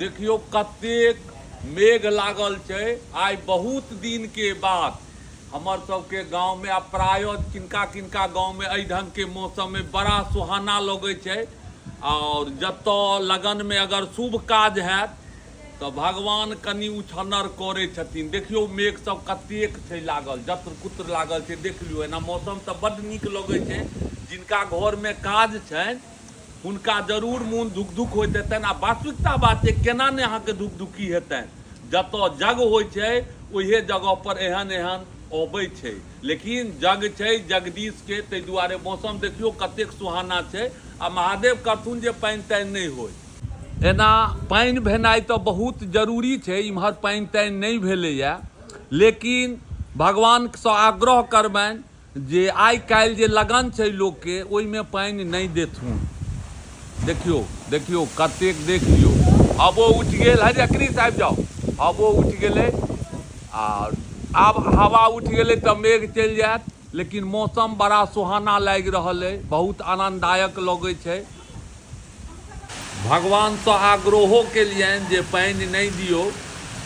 देखियौ कतेक मेघ लागल छै। आइ बहुत दिनके बाद हमर सबके गाँवमे आ प्रायः किनका किनका गाँवमे एहि ढङ्गके मौसममे बड़ा सुहाना लगै छै। आओर जतऽ लगनमे अगर शुभ काज हैत तऽ भगवान कनि उछन्नर करै छथिन। देखियौ मेघ सब कतेक छै लागल, जत्र कुत्र लागल छै, देख लियौ। एना मौसम तऽ बड्ड नीक लगै छै। जिनका घरमे काज छनि हुनका जरूर मोन धुक-धुक होइत हेतनि। आ वास्तविकता बात छै, केना नहि अहाँके धुक-धुकी हेतनि। जतऽ जग होइ छै ओहे जगह पर एहन एहन अबै छै। लेकिन जग छै जगदीशके, ताहि दुआरे मौसम देखियौ कतेक सुहाना छै। आ महादेव करथुन जे पानि तानि नहि होइ। एना पानि भेनाइ तऽ बहुत जरूरी छै, इम्हर पानि तानि नहि भेलैए, लेकिन भगवानसँ आग्रह करबनि जे आइ काल्हि जे लगन छै लोकके ओहिमे पानि नहि देथुन। देखियौ देखियौ कतेक, देख लियौ, हवो उठि गेल। है अकरी आबि जाउ, हवो उठि गेलै। आ आब हवा उठि गेलै तऽ मेघ चलि जायत। लेकिन मौसम बड़ा सुहाना लागि रहल अइ, बहुत आनन्ददायक लगै छै। भगवानसँ आग्रहो केलियनि जे पानि नहि दियौ,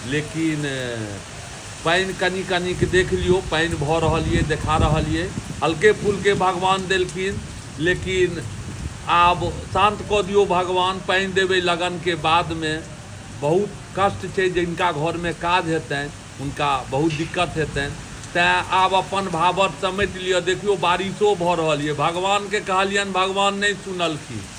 लेकिन पानि कनि कनिक देख लियौ, पानि भऽ रहल यऽ, देखा रहल यऽ। हल्के फुलके भगवान देलखिन, लेकिन आब शान्त कऽ दियौ भगवान, पानि देबै लगनके बादमे। बहुत कष्ट छै, जिनका घरमे काज हेतनि हुनका बहुत दिक्कत हेतनि। तैँ आब अपन भावट समेटि लिअ। देखियौ बारिशो भऽ रहल यऽ। भगवानके कहलियनि, भगवान नहि सुनलखिन।